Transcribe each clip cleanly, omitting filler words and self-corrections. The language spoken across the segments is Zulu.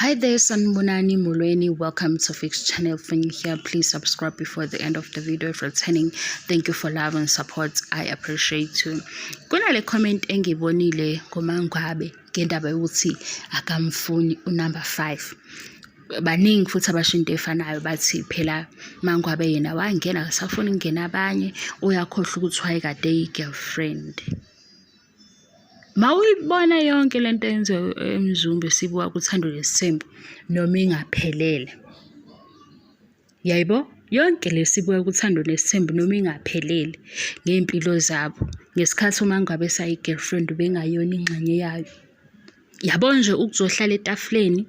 Hi there, Sanibonani Molweni. Welcome to Fix Channel. If you're here, please subscribe before the end of the video. If returning, thank you for love and support. I appreciate you. Kunale comment engibonile ngoMangwabe ngendaba yokuthi akamfuni unumber 5. Baningi futhi abasho into efanayo, bathi phela Mangwabe yena wangena akasafuni ukungena abanye, uyakhohlwa ukuthi wayekade eyi-girlfriend. Mawuyibona yonke lento eyenziwa eMzumbe sibuka kuThando Nesithembu noma ingaphelele. Yayibo? Yonke le sibuka kuThando Nesithembu noma ingaphelele ngey'mpilo zabo. Ngesikhathi uMangwabe esayi-girlfriend ubengayona ingxenye yayo. Yabo nje ukuzohlala etafuleni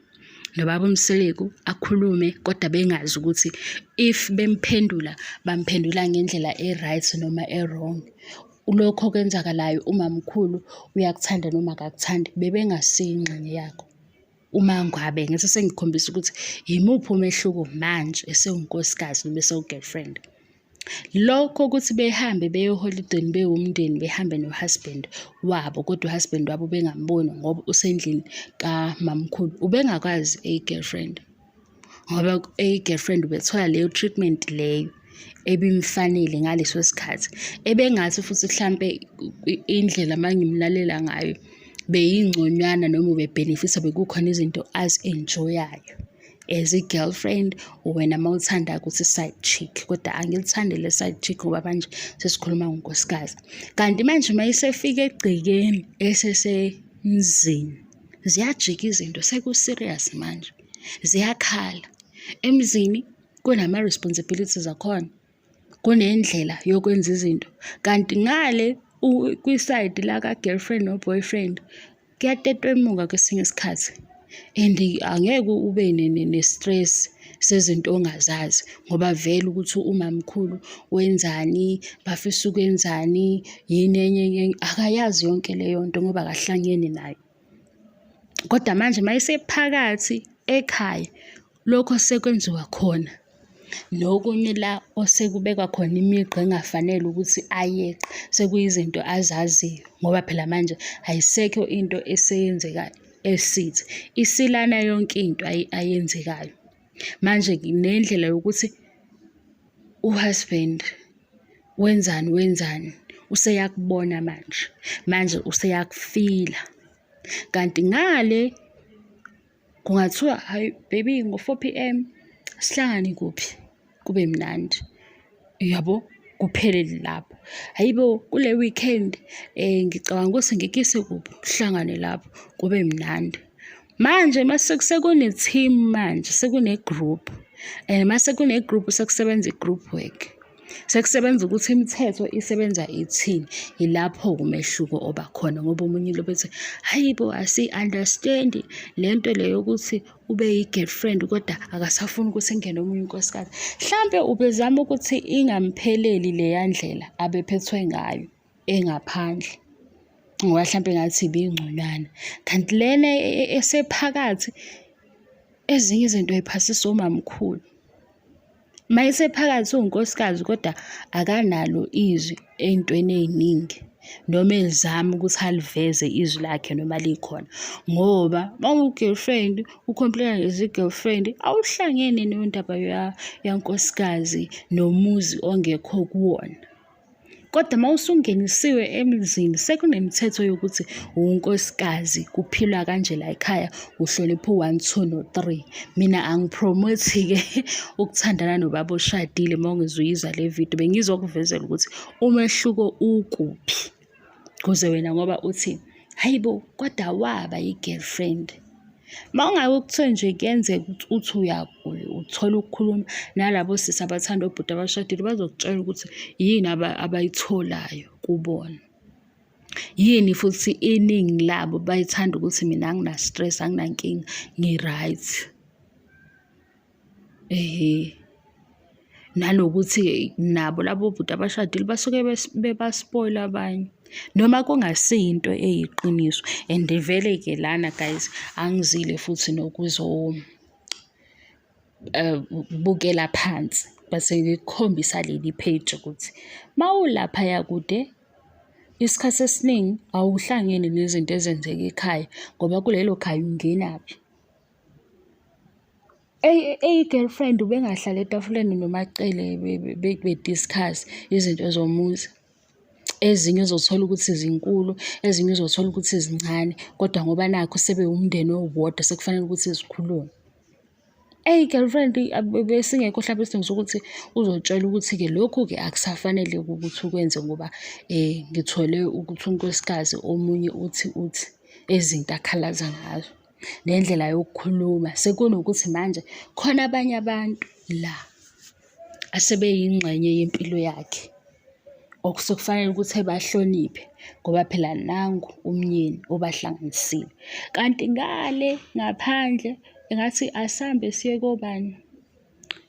nobaba uMseleku akhulume kodwa bengazi ukuthi if bemphendula bamphendula ngendlela e-right noma e-wrong. Lokho okwenzakalayo umamkhulu uyakuthanda noma akakuthandi bebengasiyo ingxenye yakho. UMangwabe ngase sengikhombisa ukuthi yimuphi umehluko manje esewunkosikazi noma esewu-girlfriend. Lokho ukuthi behambe beye eholideni bewumndeni behambe no-husband wabo kodwa u-husband wabo bengamboni ngoba usendlini kamamkhulu, ubengakwazi eyi-girlfriend ngoba eyi-girlfriend ubethola leyo treatment leyo ebimfanele ngaleso sikhathi. Ebengathi futhi hlampe indlela uma ngimlalela ngayo beyingconywana noma ubebhenefitha bekukhona izinto azi-enjoy-ayo. As i-girlfriend wena uma uthanda ukuthi side chick, kodwa angilithandi le side chick ngoba manje sesikhuluma ngonkosikazi. Kanti manje uma isefika egcekeni esesemzini ziyajika izinto, seku-serious manje, ziyakhala. Emzini kunama-responsibilities akhona, kunendlela yokwenza izinto. Kanti ngale kwisayidi laka-girlfriend no-boyfriend kuyatetwemuka kwesinye isikhathi and angeke ube ne-stress sezinto ongazazi ngoba vele ukuthi umamkhulu wenzani, bafisa ukwenzani, yini enye enye, akayazi yonke leyo nto ngoba akahlangene nayo. Kodwa manje uma esephakathi ekhaya, lokho sekwenziwa khona. Nokunye la osekubekwa khona imigqa engafanele ukuthi ayeqe, sekuyizinto azaziyo ngoba phela manje ayisekho into eseyenzeka esithi. Isilana yonke into ayenzekayo. Manje nendlela yokuthi u-husband wenzani wenzani useyakubona manje, manje useyakufila. Kanti ngale kungathiwa hhayi baby ngo-four P_M sihlangane kuphi kube mnandi, uyabo? Kuphelele lapho. Hhayi bo, kule weekend ngicabanga ukuthi ngikuyise kuphi, kuhlangane lapho kube mnandi. Manje mase sekune-team manje, sekune-group and mase kune-group sekusebenza i-group work. Sekusebenza ukuthi imithetho isebenza ithini. Yilapho-ke umehluko oba khona ngoba omunye ulobe ethi, hhayi bo, asiyi-understand-i le nto le yokuthi ube yi-girlfriend kodwa akasafuni ukuthi kungene omunye unkosikazi. Hlampe ubezama ukuthi ingampheleli leya ndlela abephethwe ngayo engaphandle ngoba hlampe ngathi ibingconywana. Kanti lena esephakathi ezinye izinto uyiphasisa omamkhulu. Mayesephakathi uwunkosikazi kodwa akanalo izwi ey'ntweni ey'ningi noma ezama ukuthi aliveze izwi lakhe noma likhona. Ngoba uma uwu-girlfriend u-complain-a as i-girlfriend, awuhlangene nendaba yankosikazi nomuzi ongekho kuwona. Kodwa uma usungenisiwe emzini sekunemithetho yokuthi uwunkosikazi kuphilwa kanje la ekhaya, uhlonipha u-one, two, no-three. Mina angiphromothi-ke ukuthandana nobaba oshadile uma ungezuyizwa le vidiyo, bengizokuvezela ukuthi umehluko ukuphi. Kuze wena ngoba uthi, hhayi bo, kodwa waba i-girlfriend. Uma kungabe kuthiwe nje kuyenzeka ukuthi uthi uthola ukukhuluma nalabo sisi abathanda obhuti abashadile bazokutshela ukuthi yini abayitholayo kubona. Yini futhi iningi labo bayithanda ukuthi mina angina-stress, anginankinga, ngi-right. Ehhe. Nanokuthi nabo labo bhuti abashadile basuke bebaspoila abanye noma kungasiyinto eyiqiniso and vele-ke lana guys angizile futhi nokuzo bukela phansi but ngikukhombisa leli page ukuthi mawulaphaya kude isikhathi esiningi awuhlangene nezinto ezenzeka ekhaya ngoba kulelo khaya ungenaphi. Eyi-girlfriend ubengahlali etafuleni noMaCele be-discuss-e izinto zomuzi. Ezinye uzothola ukuthi zinkulu, ezinye uzothola ukuthi zincane, kodwa ngoba nakhu sebewumndeni owodwa sekufanele ukuthi zikhulunywe. Eyi-girlfriend besingekho hlampe isidingo sokuthi uzotshelwa ukuthi-ke lokhu-ke akusafanele ukuthi ukwenze ngoba ngithole ukuthi unkosikazi omunye uthi uthi izinto akhalaza ngazo. Nendlela yokukhuluma sekunokuthi manje khona abanye abantu la asebeyingxenye yempilo yakhe okusekufanele ukuthi ebahloniphe ngoba phela nangu umnyeni obahlanganisile. Kanti ngale ngaphandle engathi asambe siye kobani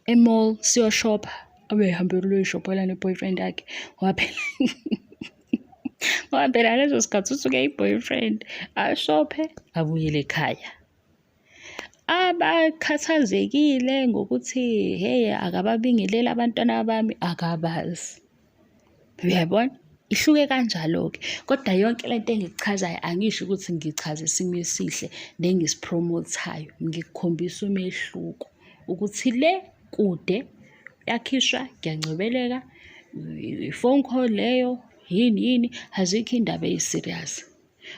e-mall siyoshopha, abe ehambela ukuyoyishophela ne-boyfriend yakhe ngoba phela ngoba phela ngaleso sikhathi usuke eyi-boyfriend, ashophe abuyele ekhaya. Abakhathazekile ngokuthi hheyi akababingeleli abantwana bami, akabazi. Uyayibona? Ihluke kanjalo-ke, kodwa yonke le nto engikuchazayo angisho ukuthi ngichaza isimo esihle nengisiphromothayo, ngikukhombisa umehluko ukuthi le kude kuyakhishwa, kuyangcebeleka, i-phone call leyo, yini yini, azikho iy'ndaba eyi-serious.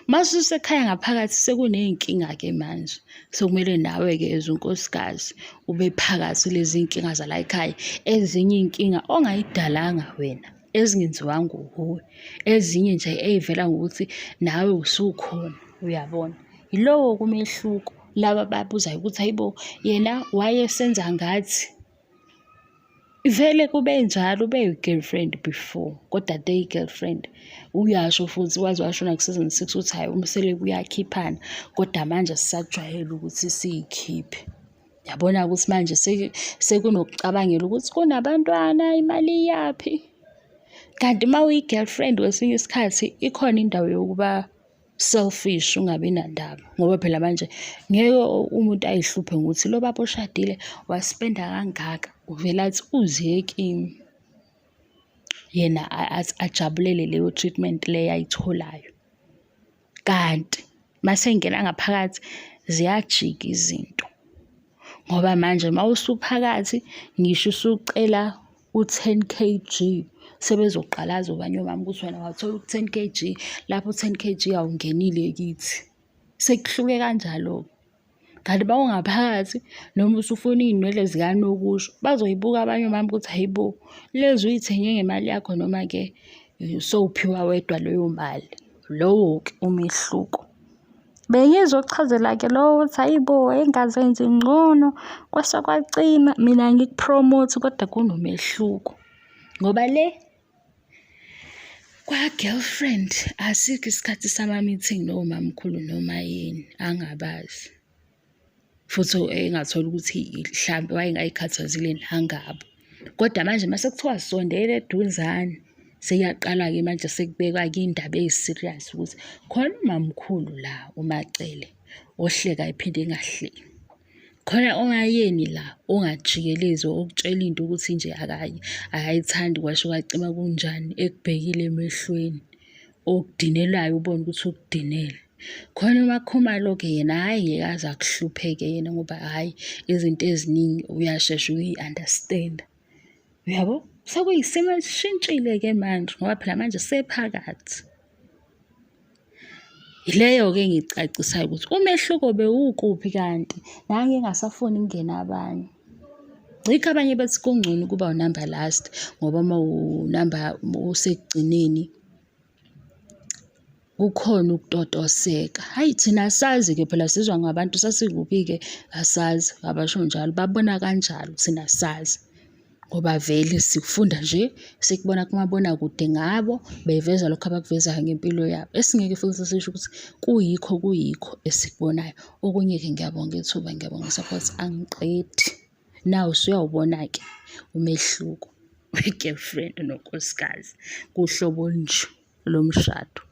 Mase usekhaya ngaphakathi sekuney'nkinga-ke manje. Sekumele nawe-ke as unkosikazi ube phakathi kulezi iy'nkinga zalayikhaya. Ezinye iy'nkinga ongayidalanga wena, ezingenziwanga wuwe, ezinye nje ey'vela ngokuthi nawe usukhona, uyabona. Yilowo-ke umehluko, laba ababuzayo ukuthi hhayi bo, yena wayesenza ngathi. Vele kube njalo ube-girlfriend before kodwa day girlfriend. Uyasho futhi waze washo naku-season six ukuthi hhayi uMseleku uyakhiphana kodwa manje asisajwayele ukuthi siyikhiphe. Yabona-ke ukuthi manje sekunokucabangela ukuthi kunabantwana imali iyaphi. Kanti uma uyi-girlfriend kwesinye isikhathi ikhona indawo yokuba selfish ungabi nandaba ngoba phela manje ngeke umuntu ayihluphe ngokuthi lo baba oshadile waspenda kangaka uvele athi uze kimi yena ajabulele leyo treatment leyo ayitholayo. Kanti mase engena ngaphakathi ziyajika izinto ngoba manje mawusuphakathi ngisho usucela u-ten K_G sebezoqalaza obanye omama ukuthi wena wathola u-ten K_G lapho u-ten K_G awungenile kithi. Sekuhluke kanjalo-ke. Kanti uma ungaphakathi noma usufuna iy'nwele zikanokusho bazoyibuka abanye omama ukuthi hhayi bo, lezi uy'thenge ngemali yakho noma-ke sowuphiwa wedwa leyo mali. Lowo-ke umehluko. Bengizochazela-ke lowo ukuthi hhayi bo, engazenzi ngcono kwase kwacima. Mina angikuphromothi kodwa kunomehluko ngoba le kwa-girlfriend asikho isikhathi sama-meeting nomamkhulu noma yini angabazi. Futhi engathola ukuthi hlampe wayengay'khathazile nangabo. Kodwa manje mase kuthiwa sondela eduzane, sekuyaqala-ke manje sekubekwa-ke iy'ndaba eyi-serious ukuthi khona umamkhulu la uMaCele ohleka ephinde engahleki. Khona ongayeni la ongajikelezi okutshela into ukuthi nje akayithandi kwasho kwacima kunjani ekubhekile emehlweni. Okudinelayo ubone ukuthi ukudinele. Khona uMaKhumalo-ke yena hhayi ngeke aze akuhlupheke yena ngoba hhayi izinto eziningi uyashesha ukuyi-understand-a. Uyabo? Sekuyisimo esishintshile-ke manje ngoba phela manje sephakathi. Yileyo-ke engiyicacisayo ukuthi umehluko bewukuphi kanti nange engasafuni kungena abanye. Yikho abanye bethi kungcono ukuba unamba last ngoba uma unamba usekugcineni kukhona ukutotoseka. Hhayi thina asazi-ke phela sizwa ngabantu sasikuphi-ke asazi, abasho njalo babona kanjalo thina asazi. Ngoba vele sikufunda nje sikubona kumabonakude ngabo beveza lokhu abakuvezayo ngempilo yabo. Esingeke futhi sisho ukuthi kuyikho kuyikho esikubonayo. Okunye-ke ngiyabonga ithuba, ngiyabonga i-support angiqedi. Nawe usuyawubona-ke umehluko we-girlfriend nonkosikazi kuhlobo olunje lomshado.